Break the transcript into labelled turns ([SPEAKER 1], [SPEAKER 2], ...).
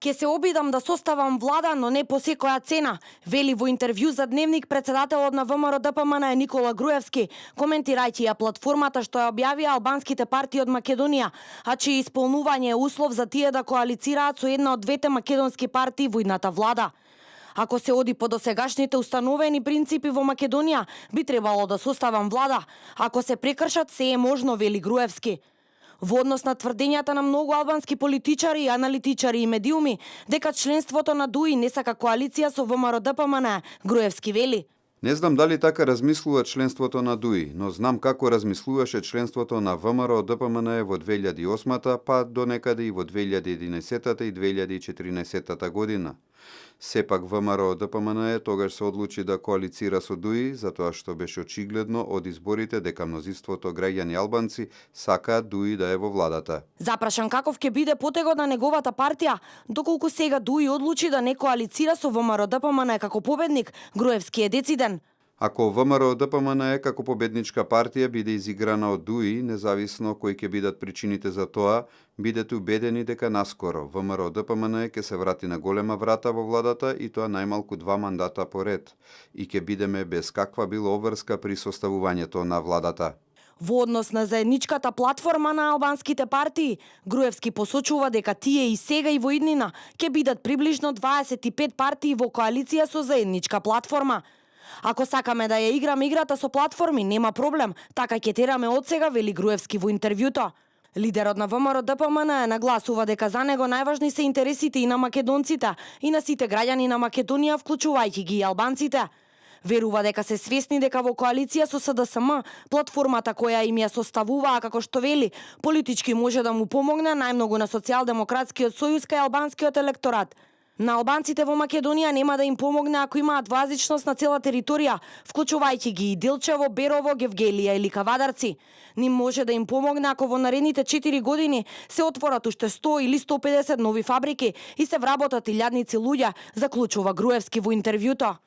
[SPEAKER 1] Ке се обидам да составам влада, но не по секоја цена, вели во интервју за Дневник председателот на ВМРО ДПМН Никола Груевски, коментирајќи ја платформата што ја објавија албанските партии од Македонија, а чиј исполнување е услов за тие да коалицираат со една од двете македонски партии во идната влада. Ако се оди по досегашните установени принципи во Македонија, би требало да составам влада. Ако се прекршат, се е можно, вели Груевски. Во однос на тврдењата на многу албански политичари, аналитичари и медиуми, дека членството на ДУИ не сака коалиција со ВМРО ДПМН, Груевски вели:
[SPEAKER 2] Не знам дали така размислува членството на ДУИ, но знам како размислуваше членството на ВМРО ДПМН во 2008-та, па до некаде и во 2011-та и 2014-та година. Сепак ВМРО ДПМН тогаш се одлучи да коалицира со ДУИ, затоа што беше очигледно од изборите дека мнозинството граѓани албанци сакаат ДУИ да е во владата.
[SPEAKER 1] Запрашан каков ќе биде потегот на неговата партија, доколку сега ДУИ одлучи да не коалицира со ВМРО ДПМН како победник, Груевски е дециден.
[SPEAKER 2] Ако ВМРО ДПМН како победничка партија биде изиграна од ДУИ, независно кои ќе бидат причините за тоа, бидете убедени дека наскоро ВМРО ДПМН ќе се врати на голема врата во владата и тоа најмалку 2 мандата поред и ќе бидеме без каква било обврска при составувањето на владата.
[SPEAKER 1] Во однос на заедничката платформа на албанските партии, Груевски посочува дека тие и сега и во иднина ќе бидат приближно 25 партии во коалиција со заедничка платформа. Ако сакаме да ја играме играта со платформи, нема проблем, така ќе тераме од сега, вели Груевски во интервјуто. Лидерот на ВМРО ДПМН нагласува дека за него најважни се интересите и на македонците, и на сите граѓани на Македонија, вклучувајќи ги и албанците. Верува дека се свесни дека во коалиција со СДСМ, платформата која им ја составуваа, како што вели, политички може да му помогне најмногу на Социјалдемократскиот сојуз кај албанскиот електорат. На албанците во Македонија нема да им помогне ако имаат двојазичност на цела територија, вклучувајќи ги и Делчево, Берово, Гевгелија или Кавадарци. Ним може да им помогне ако во наредните 4 години се отворат уште 100 или 150 нови фабрики и се вработат илјадници луѓе, заклучува Груевски во интервјуто.